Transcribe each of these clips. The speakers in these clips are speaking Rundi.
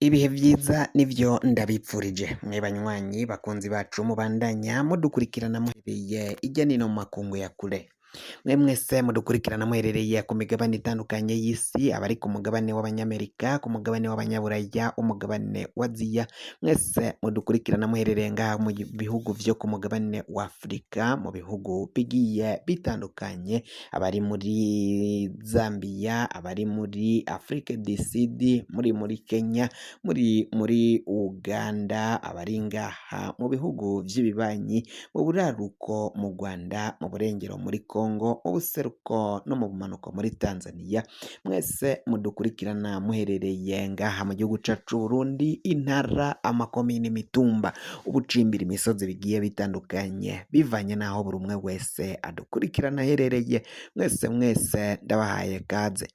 Ibihe vyiza nivyo ndabipfurije mwe banywanyi bakunzi bacu mubandanya mudukurikirana muhereye irya nino mu makungu ya kure. Mwe mwese mudukurikirana muherereye ku migabane itandukanye y'isi, abari ku mugabane w'Abanyamerika, ku mugabane w'Abanyaburaya, umugabane wa Aziya, mwese mudukurikirana muherereye ngaha mu bihugu vyo ku mugabane wa Afurika, mu bihugu bigiye bitandukanye, abari muri Zambia, abari muri Afrique du Sud, muri Kenya, muri Uganda, abari ngaha mu bihugu vy'ibibanyi, mu buraruko mu Rwanda, mu burengero muri Congo, mu buseruko no mu bumanuko muri Tanzania, mwese mudukurikirana muherereye ngaha mu gihugu cacu Burundi, intara, amakomine, imitumba, ubucimbira, imisozi bigiye bitandukanye, bivanye n'aho buri umwe wese adukurikirana aherereye, mwese mwese ndabahaye kaze.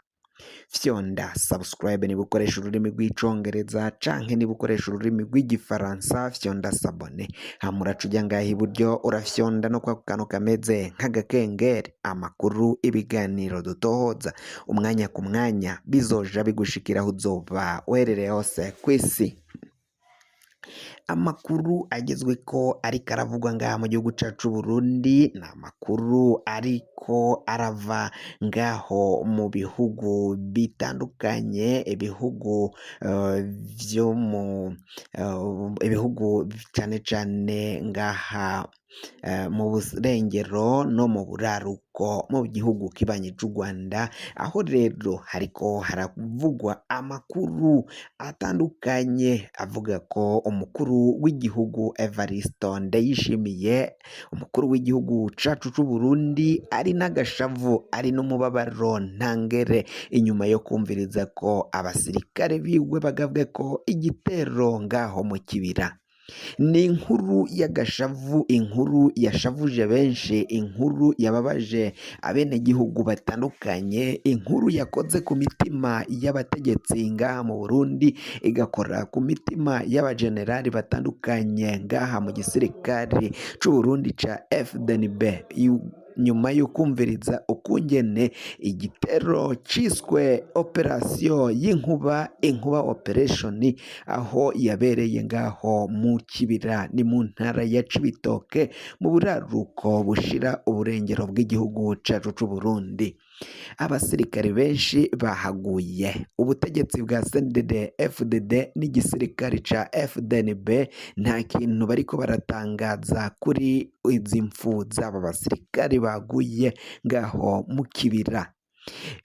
Fyonda subscribe niba ukoresha ururimi rw'Icongereza, canke niba ukoresha ururimi rw'Igifaransa fyonda s'abonner. Hama uraca uja ngaha iburyo, urafyonda no kwako kantu kameze nk'agakengeri. Amakuru, ibiganiro dutohoza umwanya ku mwanya bizoja bigushikira aho uzoba uherereye hose kw'isi. Amakuru agezweko ariko aravugwa ngaha mu gihugu cacu Burundi ni amakuru ariko arava ngaho mu bihugu bitandukanye, ibihugu vyo mu ibihugu cane cane ngaha mu burengero no mu buraruko mu gihugu kibanyi c'u Rwanda, aho rero hariko haravugwa amakuru atandukanye avuga ko umukuru w'igihugu Evaristo Ndayishimiye, umukuru w'igihugu cacu c'Uburundi, ari n'agashavu, ari n'umubabaro ntangere inyuma yo kumviriza ko abasirikare biwe bagabwe ko igitero ngaho mu Kibira. Ni inkuru y'agashavu, inkuru yashavuje benshi, inkuru yababaje abenegihugu batandukanye, inkuru yakoze ku mitima y'abategetsi ngaha mu Burundi, igakora ku mitima y'abajenerali batandukanye ngaha mu gisirikare c'Uburundi ca FDNB, nyuma yo kumviriza ukungene igitero ciswe operasiyo y'inkuba, Inkuba Operation, aho yabereye ngaho mu Kibira, ni mu ntara ya Cibitoke, mu buraruko bushira uburengero bw'igihugu cacu c'Uburundi. Abasirikare benshi bahaguye. Ubutegetsi bwa CNDD FDD n'igisirikare ca FDNB nta kintu bariko baratangaza kuri izi mfu z'aba basirikare baguye ngaho mu Kibira.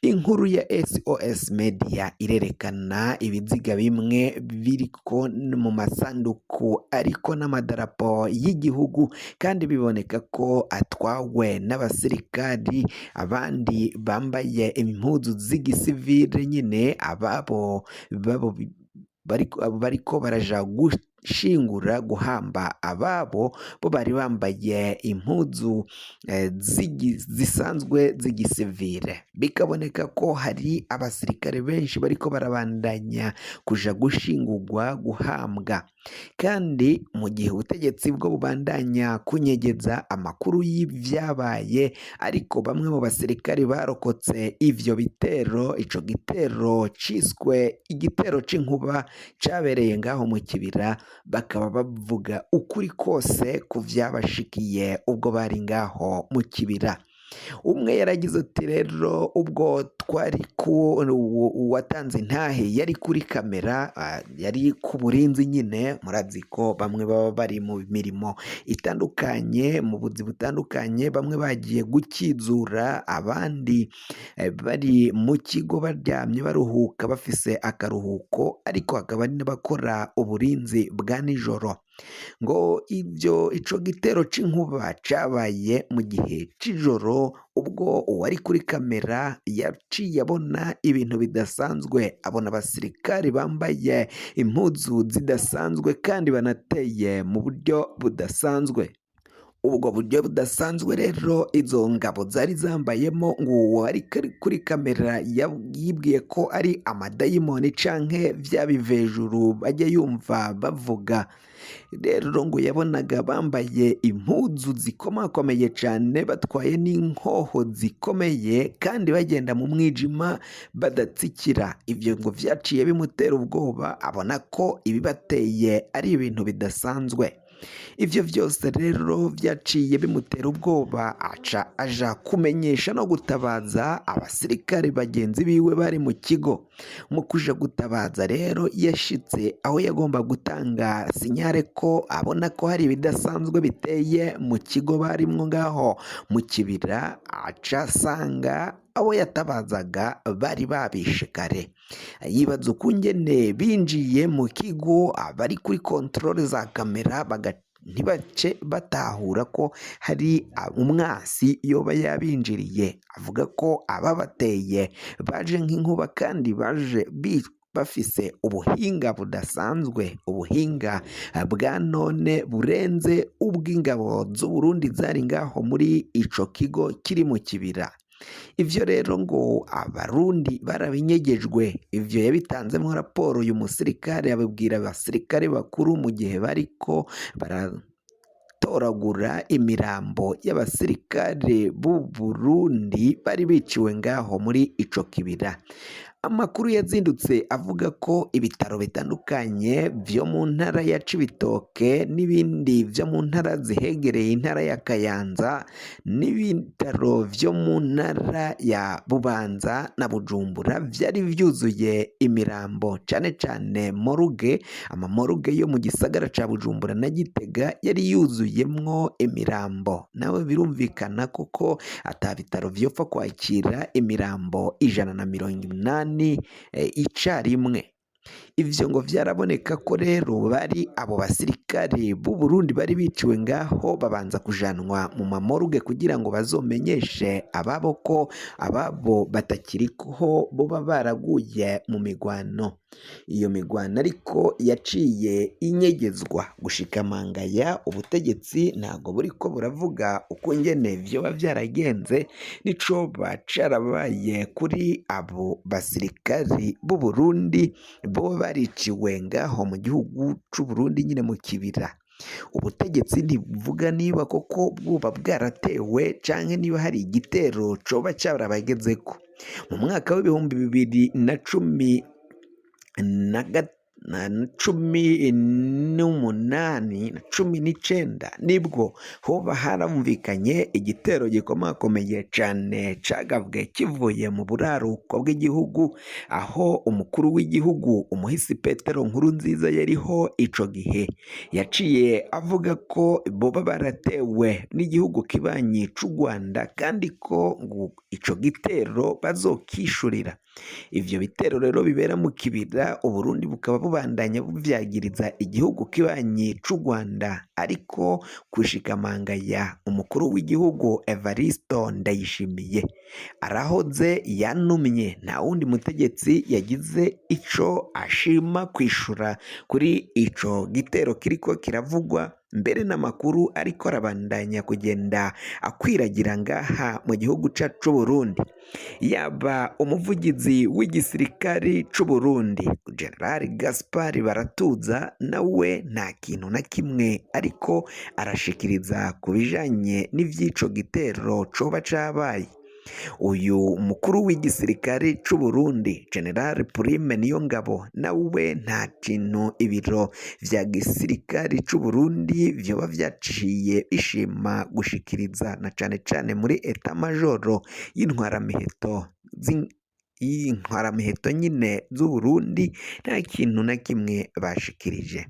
Inkuru ya SOS Media irerekana ibiziga bimwe biriko mu masanduku ariko n'amadarapo y'igihugu, kandi biboneka ko atwawe n'abasirikari, abandi bambaye impuzu z'igisivile nyine, ababo babo bariko baraja gushingura, guhamba ababo, bo bari bambaye impuzu zisanzwe z'igisivile. Bikaboneka ko hari abasirikare benshi bariko barabandanya kuja gushingurwa, guhambwa, kandi mu gihe ubutegetsi bwo bubandanya kunyegeza amakuru y'ivyabaye. Ariko bamwe mu basirikare barokotse ivyo bitero, ico gitero ciswe igitero c'inkuba cabereye ngaho mu Kibira, bakaba bavuga ukuri kose ku vyabashikiye ubwo bari ngaho mu Kibira. Umwe yaragize ati: "Rero ubwo twari ku uwatanze intahe yari kuri kamera, yari ku burinzi nyine." Murazi ko bamwe baba bari mu mirimo itandukanye, mu buzi butandukanye, bamwe bagiye gukizura, abandi bari mu kigo baryamye baruhuka, bafise akaruhuko, ariko hakaba hari n'abakora uburinzi bwa nijoro. Ngo ibyo ico gitero c'inkuba cabaye mu gihe c'ijoro, ubwo uwari kuri kamera yaciye abona ibintu bidasanzwe, abona abasirikari bambaye impuzu zidasanzwe kandi banateye mu buryo budasanzwe. Ubwo buryo budasanzwe rero izo ngabo zari zambayemo, ngo uwo ari kuri kamera yibwiye ko ari amadayimoni canke vya bivejuru bajya yumva bavuga. Rero ngo yabonaga bambaye impuzu zikomakomeye cane, batwaye n'inkoho zikomeye kandi bagenda mu mwijima badatsikira. Ivyo ngo vyaciye bimutera ubwoba, abona ko ibibateye ari ibintu bidasanzwe. Ivyo vyose rero vyaciye bimutera ubwoba, aca aja kumenyesha no gutabaza abasirikare bagenzi biwe bari mu kigo. Mu kuja gutabaza rero yashitse aho yagomba gutanga sinyare ko abona ko hari ibidasanzwe biteye mu kigo barimwo ngaho mu kibira, aca asanga abo yatabazaga bari babishe kare. Yibaza ukungene binjiye mu kigo abari kuri contrôle za kamera ntibace batahura ko hari umwasi yoba yabinjiriye. Avuga ko ababateye baje nk'inkuba kandi baje bafise ubuhinga budasanzwe, ubuhinga bwa none burenze ubw'ingabo z'Uburundi zari ngaho muri ico kigo kiri mu kibira. Ivyo rero ngo abarundi barabinyegejwe. Ivyo yabitanzemwo raporo uyu musirikare, abibwira abasirikare bakuru mu gihe bariko baratoragura imirambo y'abasirikare b'u Burundi bari biciwe ngaho muri ico kibira. Amakuru yazindutse avuga ko ibitaro bitandukanye vyo mu ntara ya Cibitoke n'ibindi vyo mu ntara zihegereye intara ya Kayanza n'ibitaro vyo mu ntara ya Bubanza na Bujumbura vyari vyuzuye imirambo, cane cane morgue, amamorgue yo mu gisagara ca Bujumbura na Gitega yari yuzuyemwo imirambo. Nawe birumvikana kuko ata bitaro vyopfa kwakira imirambo 180 icarimwe. Ivyo ngo vyaraboneka ko rero bari abo basirikare b'u Burundi bari biciwe ngaho, babanza kujanwa mu mamorgue kugira ngo bazomenyeshe ababo ko ababo batakiriho, boba baraguye mu migwano. Iyo migwano ariko yaciye inyegezwa gushika mangaya, ubutegetsi ntabwo buriko buravuga ukungene vyoba vyaragenze n'icoba carabaye kuri abo basirikari b'u Burundi bo bariciwe ngaho mu gihugu c'u Burundi nyine mu kibira. Ubutegetsi ntibuvuga niba koko bwoba bwaratewe canke niba hari igitero coba carabagezeko. Mu mwaka w'2018 na 19 nibwo hoba harumvikanye igitero gikomakomeye cane cagabwe kivuye mu buraruko bw'igihugu, aho umukuru w'igihugu umuhisi Petero Nkurunziza yariho ico gihe yaciye avuga ko boba baratewe n'igihugu kibanyi c'u Rwanda, kandi ko ngo ico gitero bazokishurira. Ivyo bitero rero bibera mu kibira, Uburundi bukaba bubandanya buvyagiriza igihugu kibanyi c'u Rwanda, ariko kushikamangaya umukuru w'igihugu Evaristo Ndayishimiye arahoze yanumye, nta wundi mutegetsi yagize ico ashima kwishura kuri ico gitero kiriko kiravugwa. Mbere n'amakuru ariko arabandanya kugenda akwiragira ngaha mu gihugu cacu c'Uburundi. Yaba umuvugizi w'igisirikari c'u Burundi General Gaspard Baratuza, nawe nta kintu na kimwe ariko arashikiriza ku bijanye n'ivy'ico gitero coba cabaye. Uyu mukuru w'igisirikare c'u Burundi General Prime Niyongabo nawe nta kintu ibiro vya gisirikare c'u Burundi vyoba vyaciye bishima gushikiriza, na cane cane muri état major y'intwaramiheto y'intwaramiheto nyine z'u Burundi, nta kintu na kimwe bashikirije.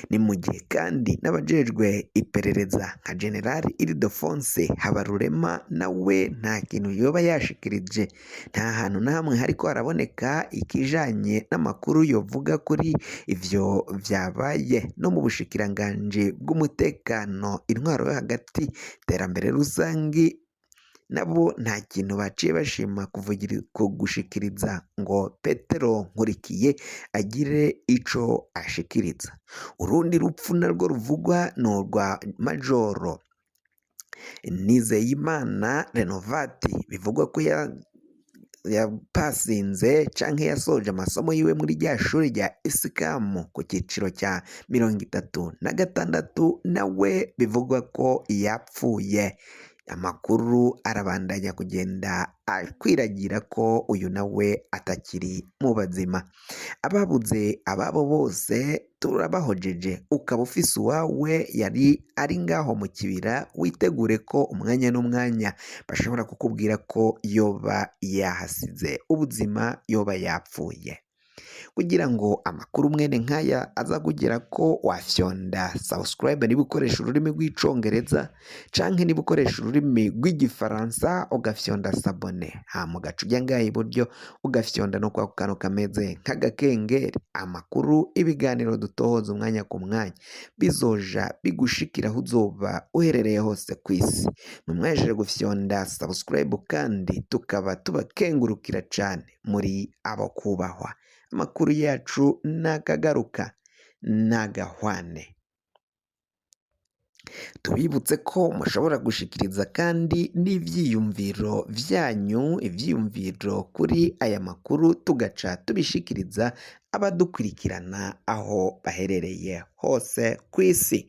Ni mu gihe kandi n'abajejwe iperereza nka General Ildefonse Habarurema nawe nta kintu yoba yashikirije, nta hantu na hamwe hariko haraboneka ikijanye n'amakuru yovuga kuri ivyo vyabaye. No mu bushikiranganji bw'umutekano, intwaro yo hagati, iterambere rusangi, nabo nta kintu baciye bashima gushikiriza ngo Petero Nkurikiye agire ico ashikiriza. Urundi rupfu narwo ruvugwa ni urwa Majoro Nizeyimana Renovati bivugwa ko yapasinze canke yasoje amasomo yiwe muri rya shuri rya Isikamu ku ciciro cya 36, nawe bivugwa ko yapfuye. Amakuru arabandanya kugenda akwiragira ko uyu nawe atakiri mu bazima. Ababuze ababo bose turabahojeje. Ukaba ufise uwawe yari ari ngaho mu kibira, witegure ko umwanya n'umwanya bashobora kukubwira ko yoba yahasize ubuzima, yoba yapfuye. Kugira ngo amakuru mwene nk'aya aza kugera ko wafyonda subscribe niba ukoresha ururimi rw'icongereza, canke niba ukoresha ururimi rw'igifaransa ugafyonda s'abonner, hama ugaca ujya ngaha iburyo ugafyonda no kwa kantu kameze nk'agakengeri. Amakuru, ibiganiro dutohoza umwanya ku mwanya bizoja bigushikira aho uzoba uherereye hose ku isi. Mumwejeje gufyonda subscribe, kandi tukaba tubakengurukira cane, muri abo kubahwa. Amakuru yacu nakagaruka nagahwane. Tubibutse ko mushobora gushikiriza kandi n'ivyiyumviro vyanyu, ivyiyumviro kuri aya makuru, tugaca tubishikiriza abadukurikirana aho baherereye hose kw'isi.